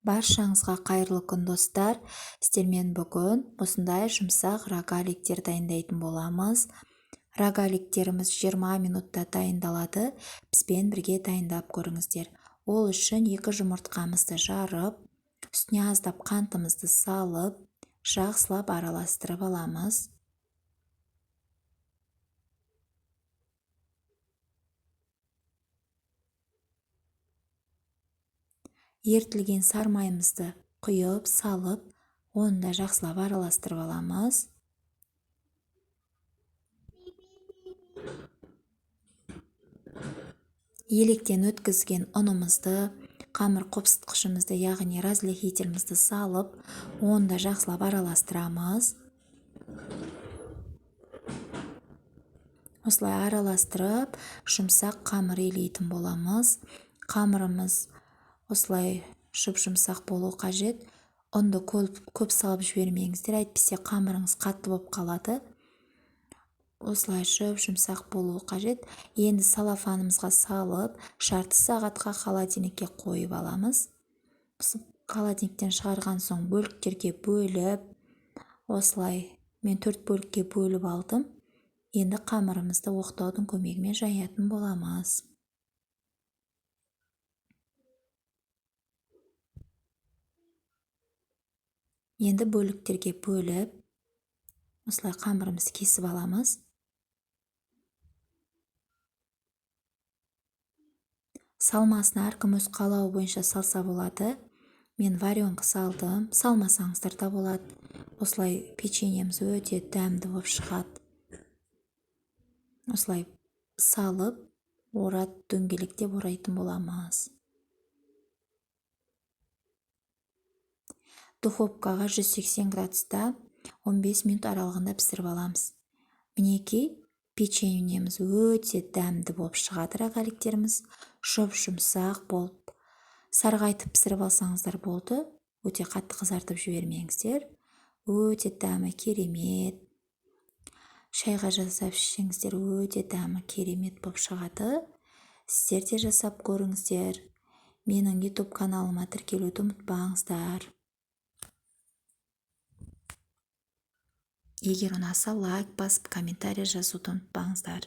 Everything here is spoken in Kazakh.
Баршаңызға қайырлы күн, достар! Сіздермен бүгін осындай жұмсақ рогаликтер дайындайтын боламыз. Рогаликтеріміз 20 минутта дайындалады. Бізбен бірге дайындап көріңіздер. Ол үшін 2 жұмыртқамызды жарып, үстіне аздап қантымызды салып, жақсылап араластырып аламыз. Ерітілген сармайымызды құйып салып, оны да жақсылап араластырып аламыз. Електен өткізген ұнымызды, қамыр қопсытқышымызды, яғни разрыхлительімізді салып, оны да жақсылап араластырамыз. Осылай араластырып, жұмсақ қамыр илейтін боламыз. Қамырымыз осылай жұп-жұмсақ болу қажет. Ұнды көп салып жібермеңіздер, әйтпесе қамырыңыз қатты болып қалады. Осылай жұп-жұмсақ болу қажет. Енді салафанымызға салып, жарты сағатқа холодильникке қойып аламыз. Холодильниктен шығарған соң бөліктерге бөліп, осылай мен 4 бөлікке бөліп алдым. Енді қамырымызды оқтаудың көмегімен жаятын боламыз. Енді бөліктерге бөліп, осылай қамырымызды кесіп аламыз. Салмасын әркім өз қалауы бойынша салса болады. Мен варенка салдым, салмасаңыздар да болады. Осылай печеньеміз өте дәмді болып шығады. Осылай салып, орат, дөңгелектеп орайтын боламыз. Духовкаға 180 градуста 15 минут аралығында пісіріп аламыз. Мінекей, печеньеміз өте дәмді болып шығады, рогаликтеріміз жұп-жұмсақ болып, сарғайтып пісіріп алсаңыздар болды. Өте қатты қызартып жібермеңіздер. Өте дәмі керемет. Шайға жасап ішсеңіздер өте дәмі керемет болып шығады. Сіздер де жасап көріңіздер. Менің YouTube каналыма тіркелуді ұмытпаңыздар. Егер ұнаса, лайк басып, комментарий жазуды ұмытпаңыздар.